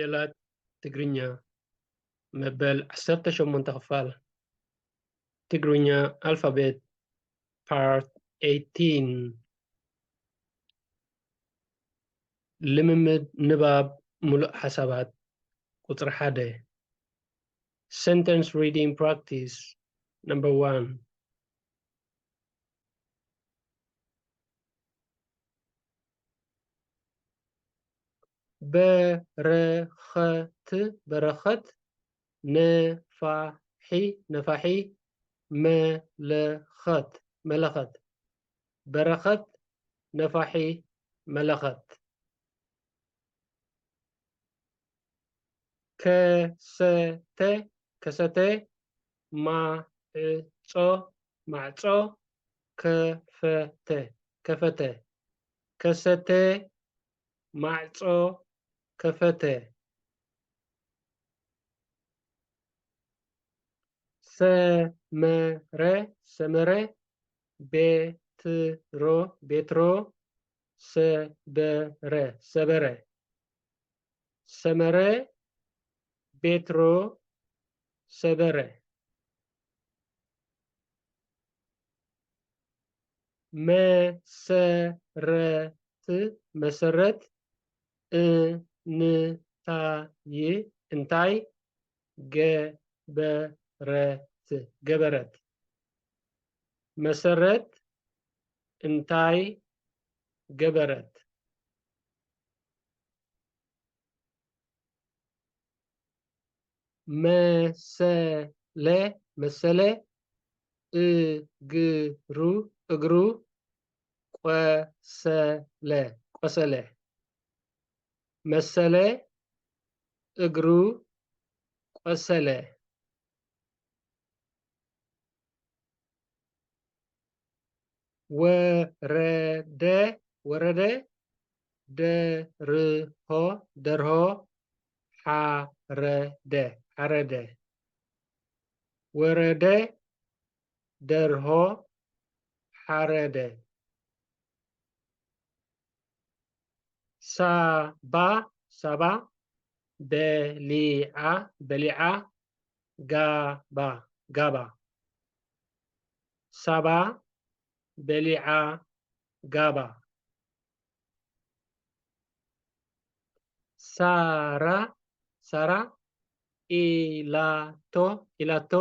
ፊደላት ትግርኛ መበል ዓሰርተ ሸሞንተ ክፋል ትግርኛ ኣልፋቤት ፓርት ኤይቲን። ልምምድ ንባብ ምሉእ ሓሳባት ቁጽሪ ሓደ። Sentence reading practice number one. በረኸት፣ በረኸት፣ ነፋሒ፣ ነፋሒ፣ መለኸት፣ መለኸት፣ በረኸት፣ ነፋሒ፣ መለኸት። ከሰተ፣ ከሰተ፣ ማዕጾ፣ ማዕጾ፣ ከፈተ፣ ከፈተ። ከሰተ፣ ማዕጾ፣ ከፈተ። ሰመረ፣ ሰመረ፣ ቤትሮ፣ ቤትሮ፣ ሰበረ፣ ሰበረ። ሰመረ፣ ቤትሮ፣ ሰበረ። መሰረት፣ መሰረት፣ እንታይ፣ እንታይ፣ ገበረት፣ ገበረት። መሰረት እንታይ ገበረት? መሰለ፣ መሰለ፣ እግሩ፣ እግሩ፣ ቆሰለ፣ ቆሰለ። መሰለ፣ እግሩ ቆሰለ። ወረደ፣ ወረደ፣ ደርሆ፣ ደርሆ፣ ሓረደ፣ ሓረደ። ወረደ፣ ደርሆ፣ ሓረደ። ሳባ፣ ሳባ፣ በሊዓ፣ በሊዓ፣ ጋባ፣ ጋባ። ሳባ በሊዓ ጋባ። ሳራ፣ ሳራ፣ ኢላቶ፣ ኢላቶ፣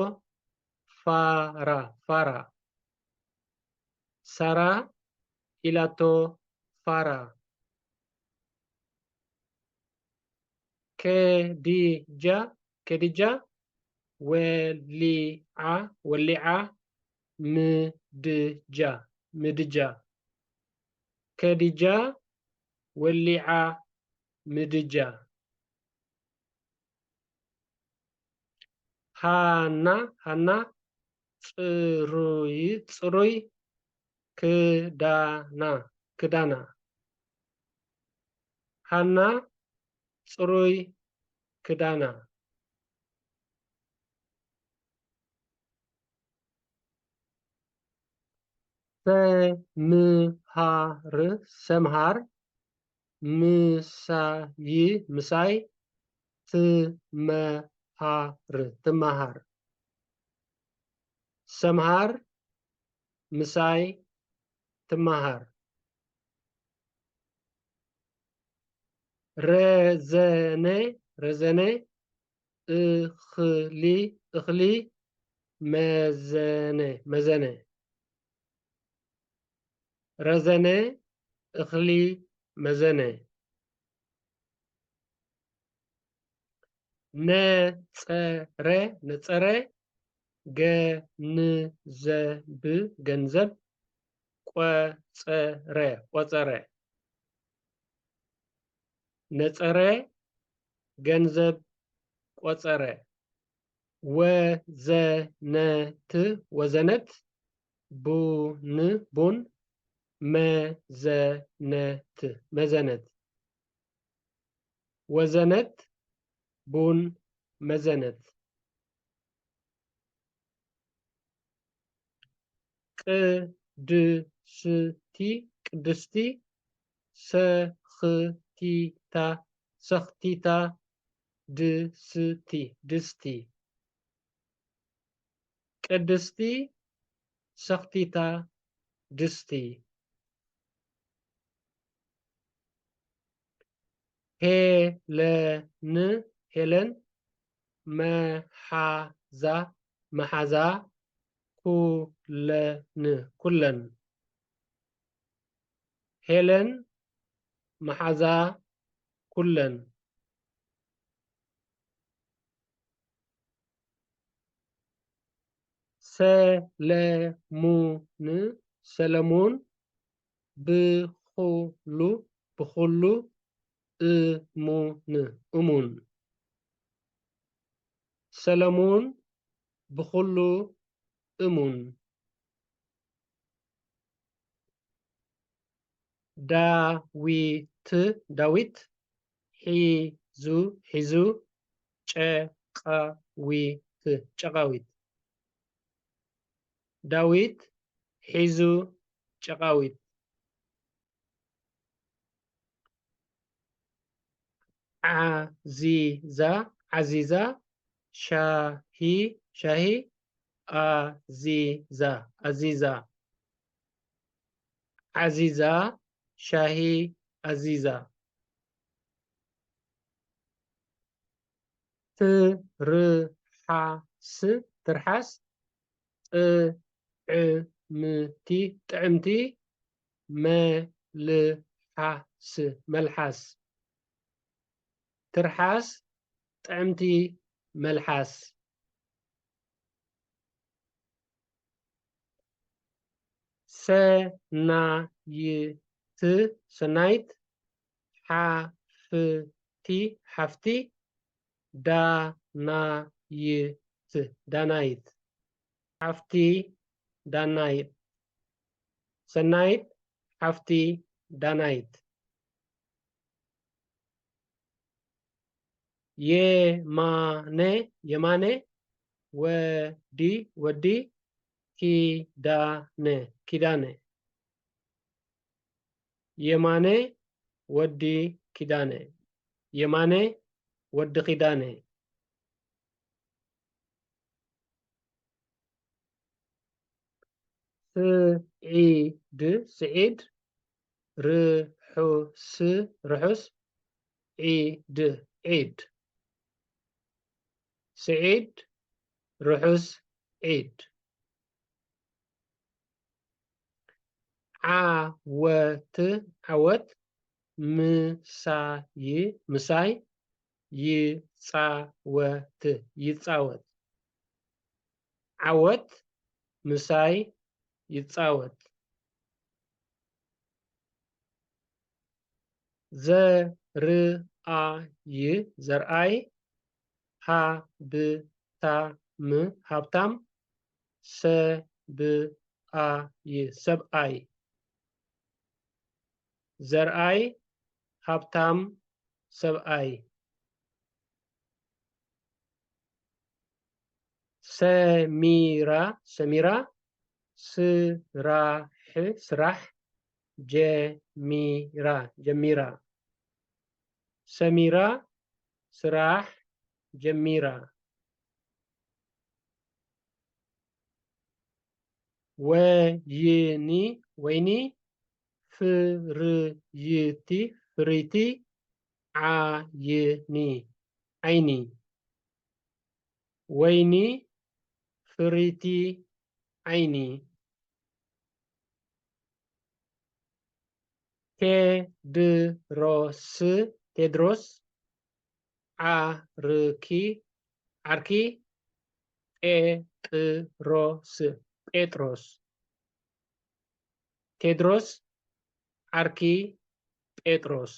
ፋራ፣ ፋራ። ሳራ ኢላቶ፣ ፋራ። ከዲጃ፣ ከዲጃ፣ ወሊዓ፣ ወሊዓ፣ ምድጃ፣ ምድጃ። ከዲጃ ወሊዓ ምድጃ። ሃና፣ ሃና፣ ጽሩይ፣ ጽሩይ፣ ክዳና፣ ክዳና። ሃና ጽሩይ ክዳና። ሰምሃር፣ ሰምሃር፣ ምሳይ፣ ምሳይ፣ ትመሃር፣ ትመሃር። ሰምሃር ምሳይ ትመሃር። ረዘነ፣ ረዘነ፣ እኽሊ፣ እኽሊ፣ መዘነ፣ መዘነ። ረዘነ እኽሊ መዘነ። ነጸረ፣ ነጸረ፣ ገንዘብ፣ ገንዘብ፣ ቆጸረ፣ ቆጸረ። ነጸረ፣ ገንዘብ ቆጸረ። ወዘነት፣ ወዘነት፣ ቡን፣ ቡን፣ መዘነት፣ መዘነት። ወዘነት፣ ቡን፣ መዘነት። ቅድስቲ፣ ቅድስቲ፣ ሰኽቲታ፣ ሰኽቲታ፣ ድስቲ፣ ድስቲ። ቅድስቲ ሰኽቲታ ድስቲ። ሄለን፣ ሄለን መሓዛ፣ መሓዛ ኩለን፣ ኩለን። ሄለን መሓዛ ኩለን። ሰለሙን፣ ሰለሙን ብኹሉ፣ ብኹሉ እሙን፣ እሙን። ሰለሙን ብኹሉ እሙን። ዳዊት፣ ዳዊት ሒዙ፣ ሒዙ ጨቓዊት፣ ጨቓዊት። ዳዊት ሒዙ ጨቓዊት። ዓዚዛ፣ ዓዚዛ ሻሂ፣ ሻሂ ኣዚዛ፣ ኣዚዛ። ዓዚዛ ሻሂ ኣዚዛ። ትርሓስ፣ ትርሓስ ጥዕምቲ፣ ጥዕምቲ መልሓስ፣ መልሓስ። ትርሓስ ጥዕምቲ መልሓስ። ሰናይት፣ ሰናይት ሓፍቲ፣ ሓፍቲ ዳናይት፣ ዳናይት። ሓፍቲ ዳናይት። ሰናይት ሓፍቲ ዳናይት። የማነ፣ የማነ ወዲ፣ ወዲ ኪዳነ፣ ኪዳነ። የማነ ወዲ ኪዳነ። የማነ ወዲ ኪዳነ። ስዒድ፣ ስዒድ ርሑስ፣ ርሑስ ዒድ፣ ዒድ። ስዒድ ርሑስ ዒድ። ዓወት፣ ዓወት ምሳይ፣ ምሳይ ይጻወት፣ ይጻወት። ዓወት ምሳይ ይጻወት። ዘርኣይ፣ ዘርኣይ ሃብታም፣ ሃብታም። ሰብኣይ፣ ሰብኣይ። ዘርኣይ ሃብታም ሰብኣይ። ሰሚራ፣ ሰሚራ ስራሕ፣ ስራሕ ጀሚራ፣ ጀሚራ። ሰሚራ ስራሕ ጀሚራ። ወይኒ፣ ወይኒ ፍርይቲ፣ ፍርይቲ ዓይኒ፣ ዓይኒ። ወይኒ ፍርይቲ ዓይኒ። ቴድሮስ፣ ቴድሮስ ዓርኪ፣ ዓርኪ ጴጥሮስ፣ ጴጥሮስ። ቴድሮስ ዓርኪ ጴጥሮስ።